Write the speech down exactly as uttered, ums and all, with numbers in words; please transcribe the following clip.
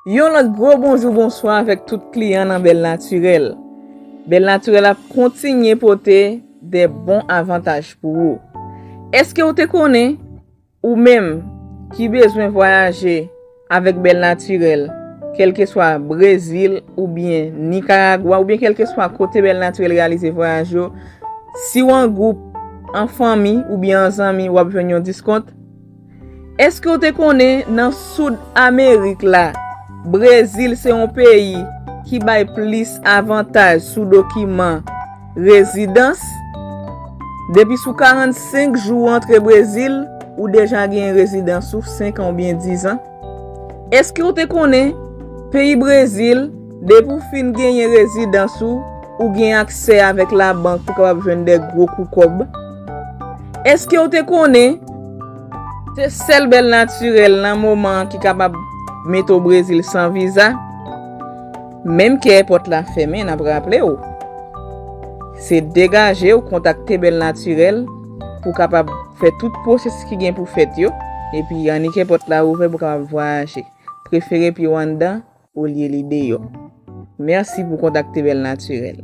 Yon lòt gwo bonjou, bonswa avèk tout kliyan nan Bèl Natirèl. Bèl Natirèl ap kontinye pote de bon avantaj pou ou. Èske w te konnen, ou menm ki bezwen vwayaje avèk Bèl Natirèl, kèlkeswa Brezil oubyen Nikaragwa, oubyen kèlkeswa kote Bèl Natirèl reyalize vwayaj yo, si w an gwoup, an fanmi oubyen an zanmi, w ap jwenn yon diskont? Èske w te konnen nan Soud Amerik la, Brezil se yon peyi ki bay plis avantaj sou dokiman rezidans? Depi sou karannsenk jou w antre Brezil, ou deja genyen rezidans ou senk an oubyen diz an. Èske w te konnen peyi Brezil, depi w fin genyen rezidans ou, ou gen aksè avèk labank pou kapab jwenn de gwo kou kòb? Èske w te konnen se sèl Bèl Natirèl nan moman an ki kapab mete w Brezil san viza? Menm ke èpòt la fèmen, n ap raple w. Se degaje w, kontakte Bèl Natirèl pou w kapab fè tout pwosesis ki gen pou fèt yo, epi annik èpòt la ouvè pou w kapab vwayaje. Prefere pye w anndan olye li deyò. Mèsi pou kontakte Bèl Natirèl.